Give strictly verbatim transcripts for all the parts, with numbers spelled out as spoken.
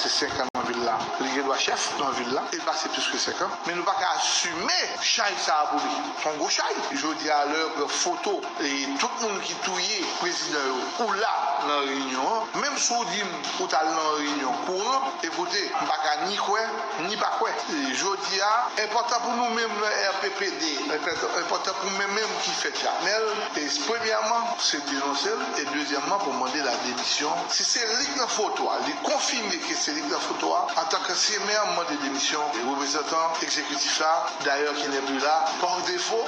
Se senk an nan vil la. Li gen dwa chèf nan vil la. E l pase plis ke senk an. Men nou pa ka asime chay sa a pou li. Se yon gwo chay. Jodi a, lè yo pran foto e tout moun ki touye prezidan yo, ou la nan reyinyon an, menm si w di m ou t al nan yon reyinyon kouran, ekoute, m pa ka ni kwè, ni pa kwè. E jodi a, enpòtan pou nou menm nan R P P D, enpòtan pou mwen menm ki fè Jamel, e premyèman, se denonse l, e dezyèmman, pou mande la demisyon. Si se li k nan foto a, li konfime ke se li k nan foto a, antanke ansyen mè, m mande demisyon, e reprezantan egzekitif la, dayè ki n'est plus là, par défaut,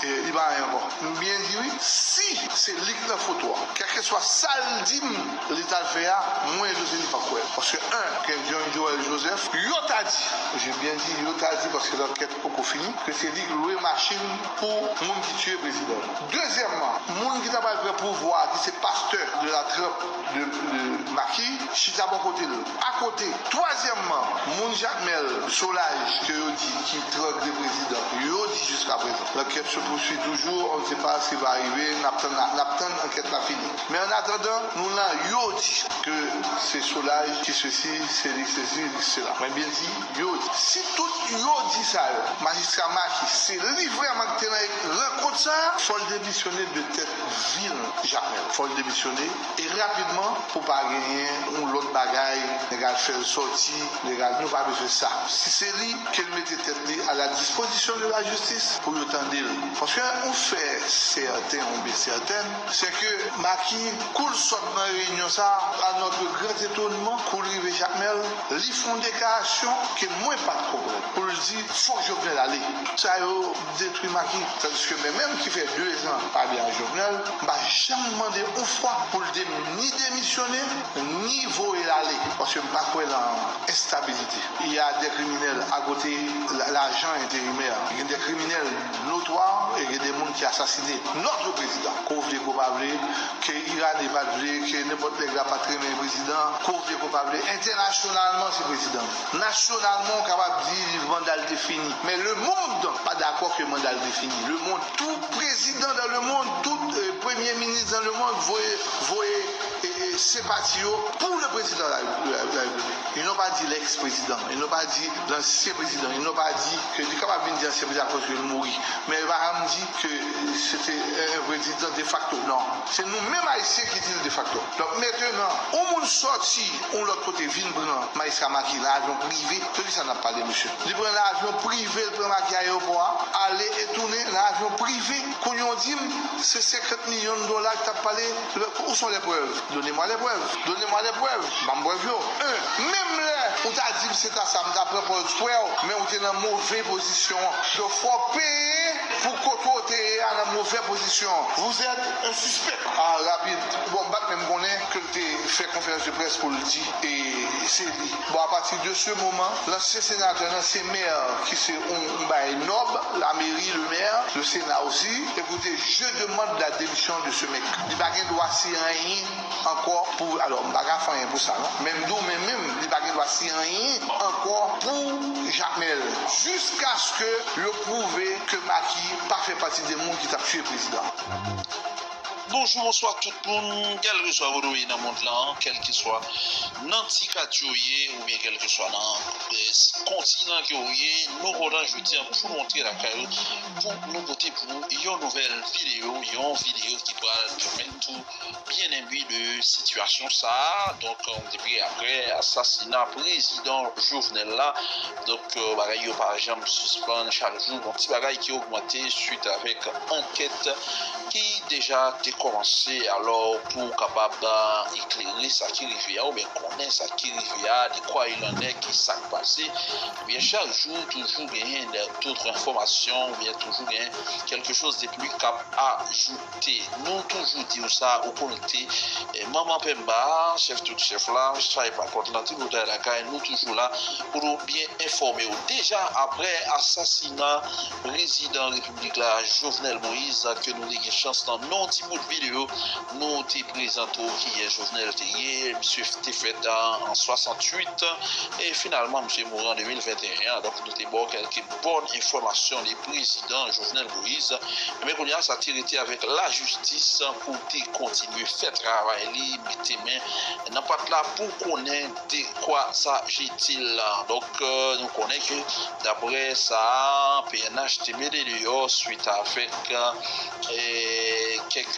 e li pa anyen ankò. M byen di wi, si se li k nan foto a, kèlkeswa sa l di m li t al fè a, mwen, Joseline, pa kwè l. Paske, en, ke John Joel Joseph, yo ta di, je byen di, yo ta di, paske lankèt poko fini, ke se li k lwe machin pou moun ki tiye prezidan. Dezyèmman, moun ki ta pral pran pouvwa a, ki se pastè de la tranp de, de Macky, chita bò kote l. Akote, twazyèmman, moun Jakmèl, Solaj, ke yo di ki trangle prezidan, yo di jiskaprezan. L'enquête se poursuit toujours, on ne sait pas ce qui va arriver, n ap tann, n ap tann ankèt la fini. Men an atandan, nou la, yo di ke se Solaj ki sesi, se li sesi, li sela. Mwen byen di, yo di. Si tout yo di sa yo, majistra Macky, se li vrèman ki te nan rankont sa a, fò l demisyone de tèt vil Jakmèl. Fò l demisyone e rapidman pou pa genyen yon lòt bagay, nèg al fè l sòti, nèg al, nou pa bezwen sa. Si se li, ke l mete tèt li à la disposition de la justice pou yo tande l. Paske ou fè sèten oubyen sètèn, se ke Macky, kou l sot nan reyinyon sa a, à notre grand étonnement, kou l rive Jakmèl, li fè yon deklarasyon ke mwen pa t konprann. Pou l di, fòk Jovenel ale. Tout sa yo detwi Macky. Tandiske mwen menm ki fè de zan pa byen ak Jovenel, m pa janm mande yon fwa pou l de-, ni demisyone, ni voye l ale. Paske m pa kwè nan enstabilite. Il y a des criminels à côté la- l'agent intérimaire. Il y a des criminels notoires et il y a des moun ki asasine notre président. Ko vle, ko pa vle, ke Iranyen pa t vle, ke nenpòt nèg la pa t renmen prezidan, ko vle, ko pa vle, entènasyonalman se prezidan. Nasyonalman, w kapab di mandal te fini. Men lemonn pa dakò ke mandal te fini. Lemonn, tout prezidan dans le monde, tout, euh, premye minis dans le monde voye, voye, e, e, senpati yo pou le président de la, de la, de la République. Ils n'ont pas dit l'ex-président, ils n'ont pas dit l'ancien président, ils n'ont pas dit ke li kapab vin di ansyen prezidan akoz ke l mouri. Men yo pa janm di ke se te, euh, un président de facto. Non. Se nou menm Ayisyen ki di l de facto. Donk, mentenan, yon moun sòti yon lòt kote vin pran majistra Macky nan avyon prive, de kisa n ap pale, mesye? Li pran nan avyon prive, l pran Macky ayewopò a, ale e tounen nan avyon prive. Kounye a w di m, se senkant milyon dola k t ap pale. Où sont les preuves? Donnez-moi les preuves. Donnez-moi les preuves. Ban m prèv yo. Un, menm lè ou ta di m se ta sa, m ta pran pòz kwè w, men ou te nan move pozisyon. Donk, fò w peye pou kote w te ye a nan move pozisyon. Vous êtes un suspect. Ah, rapid. Bon, m pa t menm konnen ke l te fè konferans de près pou l di, e se li. Bon, à partir de ce moment, lansyen senatè, lansyen mè, ki se yon, yon bagay nòb, la mairie, le maire, le Sénat aussi, écoutez, je demande la démission de ce mec. Li pa gen dwa si anyen ankò pou, alò, m pa ka fè anyen pou sa, non. Men m di w, men menm, li pa gen dwa si anyen ankò pou Jakmèl, jiskaske yo pwouve ke Macky pa fè pati de moun ki t ap tiye prezidan. Bonjou, bonswa tout moun, kèlkeswa kote w ye nan mond lan, kèlkeswa nan ti katye w ye, oubyen kèlkeswa nan, eh, kontinan ke w ye, nou kontan jodi a pou nou antre lakay ou, pou nou pote pou ou yon nouvèl videyo, yon videyo ki pral pèmèt ou byen enbi de sitiyasyon sa a. Donk, depi apre asasina prezidan Jovenel la, donk, bagay yo pa janm sispann, chak jou gon ti bagay ki ogmante swit avèk ankèt ki deja te kòmanse. Alò, pou w kapab, eh, eklere sa ki rive a, oubyen konnen sa ki rive a, de quoi il en est, ki sa k pase, ebyen, chak jou, toujou genyen dòt enfòmasyon, oubyen toujou genyen kèlke choz de pli k ap ajoute. Nou toujou di w sa, ou konekte, eh, Manman Pemba, chèf tout chèf la, chay pa kòt lan, ti boutay lakay, nou toujou la pou nou byen enfòme w. Deja, apre asasina prezidan repiblik la, Jovenel Moïse, ke nou te gen chans nan non ti bout videyo, nou te prezante w kiyès Jovenel te ye. Misye te fèt an, an swasanntuit, e finalman, misye mouri an de mil venteyen. Donk, nou te ba w kèlke bòn enfòmasyon de prezidan Jovenel Moïse. Men kounye a, sa te rete avèk lajistis pou te kontinye fè travay li, mete men nan pat la pou konnen de kwa sa jete l. Donk, euh, nou konnen ke daprè sa, P N H te mete deyò swit avèk, euh, kèk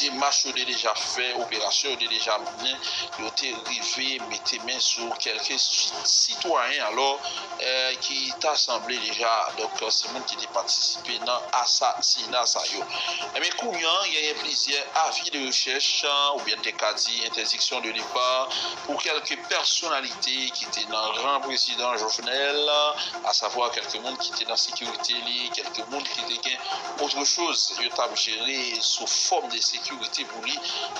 demach yo te deja fè, operasyon yo te deja mennen, yo te rive mete men sou kèlke si-, sitwayen, alò, euh, ki ta sanble deja, donk, se moun ki te patisipe nan asasina sa yo. Ebyen, kounye a, genyen plizyè avi de rechèch, euh, oubyen te ka di entèdiksyon de depa pou kèlke pèsonalite ki te nan ran prezidan Jovenel, asavwa kèlke moun ki te nan sekirite li, kèlke moun ki te gen otre choz yo t ap jere sou fòm de sekirite pou li,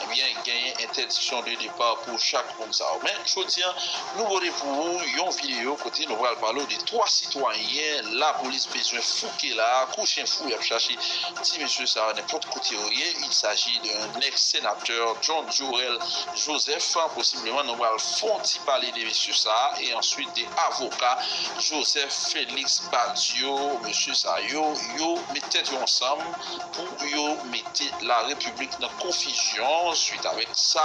ebyen, genyen entèdiksyon de depa pou chak moun sa yo. Men, jodi a, nou pote pou ou yon videyo kote nou pral pale w de twa sitwayen lapolis bezwen fouke la, kou chen fou, y ap chache ti mesye sa yo nenpòt kote yo ye. Il s'agit d'un ex-sénateur, John Joël Joseph. Posibleman, nou pral fè yon ti pale de mesye sa a, e answit de avoka Joseph Félix Badio. Mesye sa yo, yo met tèt yo ansanm pou yo mete larepiblik nan konfizyon. Swit avèk sa,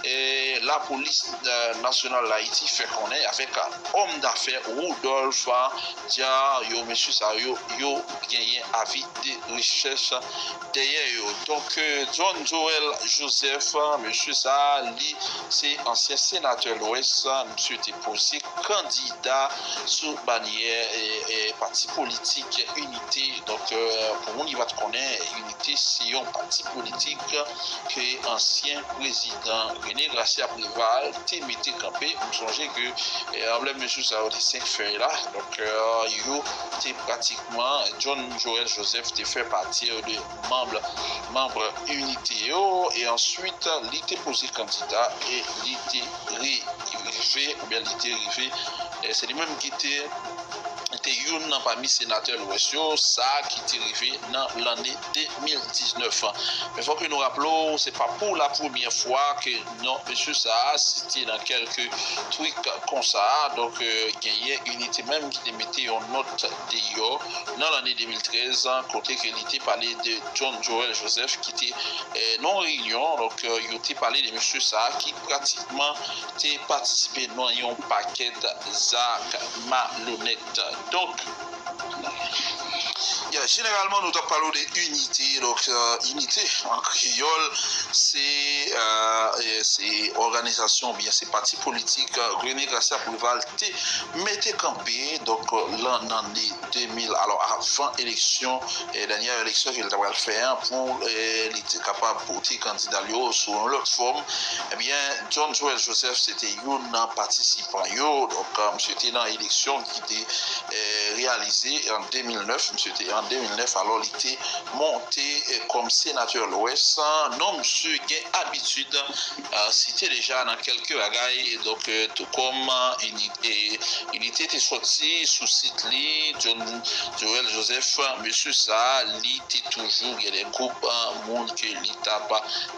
eh, lapolis, eh, nasyonal Dayiti fè konnen avèk òm dafè Rudolph Dia, yo, mesye sa yo, yo genyen avi de rechèch dèyè yo. Donk, eh, John Joël Joseph, mesye sa, li se ansyen senatè Lwès, misye te poze kandida sou banyè, eh, eh, pati politik Inite. Donk, eh, pou moun ki pa t konnen, Inite se yon pati politik ke ansyen prezidan René Gracia Préval te mete kanpe. M sonje ke, eh, anblèm mesye sa yo te senk fèy la. Donk, eh, yo te pratikman, John Joël Joseph te fè pati de manm, manm Inite yo, e answit, li te poze kandida e li te ri-, rive, oubyen li te rive, eh, se li menm ki te, te youn nan pami senatè Lwès yo, sa ki te rive nan lanne de mil diznèf. Men fòk nou raple w, se pa pou la premyè fwa ke non mesye sa a site nan kèlke twit konsa. Donk, eh, genyen Inite menm ki te mete yon nòt deyò nan lanne de mil trèz, kote ke li te pale de John Joël Joseph ki te, eh, nan yon reyinyon. Donk, eh, yo te pale de mesye sa a ki pratikman te patisipe nan yon pakèt zak malonèt. Donk, ya, jeneralman, nou t ap pale w de Inite. Donk, eh, Inite, an kreyòl, se, eh, eh, se òganizasyon oubyen se pati politik, eh, René Gracia Préval te mete kanpe, donk, lan, nan ane de mil, alò, avan eleksyon, eh, dènyè eleksyon ke l ta pral fè an, pou, eh, li te kapab pote kandida l yo sou yon lòt fòm. Ebyen, John Joël Joseph se te youn nan patisipan yo. Donk, eh, misye te nan eleksyon ki te, eh, reyalize an de mil nèf. Misye te an de mil nèf, alò, li te monte, eh, kòm senatè Lwès. Non misye gen abitid, eh, site deja nan kèlke bagay. Donk, eh, tou kòm, eh, Inite te sòti sou sit li, John Joël Joseph, mesye sa a, li te toujou gen de gwoup, eh, moun ke li t ap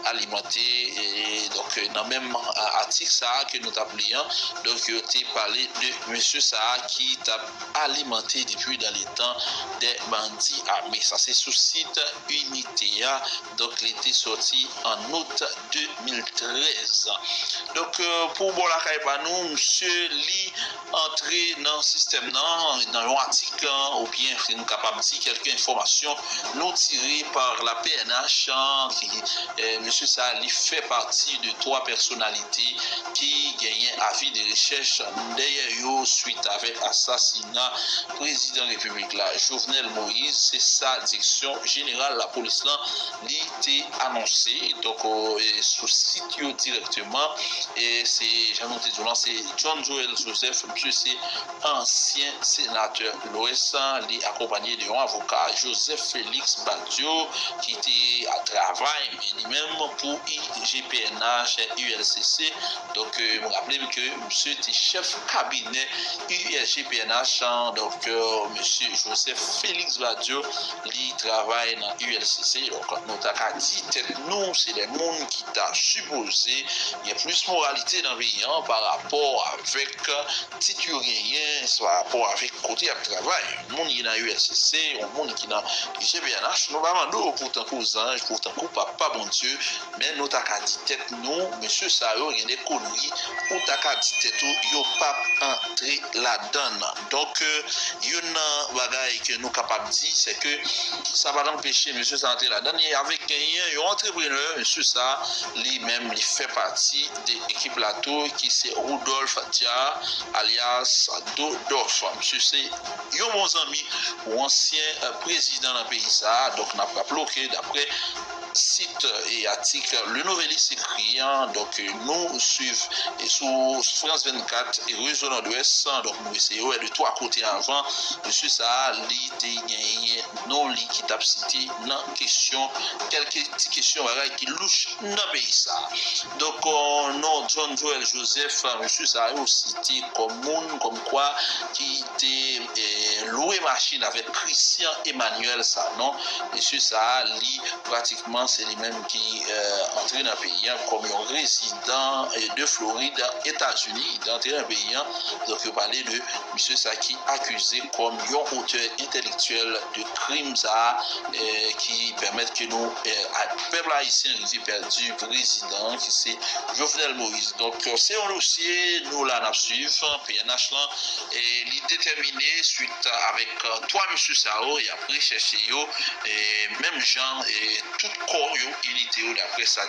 alimante. E donk, eh, nan menm, eh, atik sa a ke nou t ap li an, donk, yo te pale de mesye sa a ki t ap alimante depi dan letan de bandi ame. Sa se sou sit Inite a. Donk, li te sòti an out de mil trèz. Donk, eh, pou bò lakay pa nou, misye, li antre nan sistèm nan, nan yon atik, eh, oubyen, si nou kapab di, kèlke enfòmasyon nou tire pa la P N H, eh, ki, eh, mesye sa, li fè pati de twa pèsonalite ki genyen avi de rechèch dèyè yo swit avèk asasina prezidan repiblik la, Jovenel Moïse. Se sa direksyon jeneral lapolis lan, li te anonse. Donk, eh, sou sit yo dirèkteman, e se, jan nou te di w lan, se John Joël Joseph, misye se ansyen senatè Lwès, li akonpanye de yon avoka, Joseph Félix Badio, ki te ap travay li menm pou I G P N H, U L C C. Donk, eh, m raple m ke misye te chèf kabinè U S G P N H, Donk, euh, mesye Joseph Félix Badio, li travay nan U L C C. Donk, nou ta ka di tèt nou, se de moun ki ta sipoze gen plis moralite nan peyi an pa rapò avèk tit yo genyen, pa rapò avèk kote y ap travay. Moun ki nan U L C C, yon moun ki nan U C P N H, nou pa mande w pou tankou zanj, pou tankou papa Bondye, men nou ta ka di tèt nou, mesye sa yo gen de konri, ou ta ka di tèt ou, yo p ap antre ladan l. Donk, euh, youn nan bagay ke nou kapab di, se ke sa pa t anpeche mesye sa antre ladan l. E avèk genyen yon antreprenè, mesye sa, li menm, li fè pati de ekip la tou, ki se Rudolph Dia, alyas Dodòf. Mesye se yon bon zanmi pou ansyen, euh, prezidan nan peyi sa. Donk, n ap raple w ke daprè sit e atik Le Nouvelliste ekri an, donk, nou swiv e sou France vennkat e Rezo Nòdwès, donk, nou eseye wè de twa kote avan mesye sa a, li te genyen non li ki t ap site nan kesyon, kèlke ti kesyon bagay ki louch nan peyi sa. Donk, euh, non John Joël Joseph, mesye sa yo site kòm moun, kòm kwa, ki te, eh, lwe machin avèk Christian Emmanuel Sanon. Mesye sa a, li, pratikman, se li menm ki, eh, antre nan peyi an kòm yon rezidan, eh, de Florid, Etazini. Li te antre nan peyi an. Donk, yo pale de mesye sa ki akize kòm yon otè entèlektyèl de krim sa a, eh, ki pèmèt ke nou, eh, a-, pèp ayisyen rive pèdi prezidan an, ki se Jovenel Moïse. Donk, se yon dosye, nou la n ap swiv, P N H lan, e li detèmine swit avèk, euh, twa mesye sa yo, y ap rechèche yo, e menm jan, e tout kò yo, inite yo, daprè sa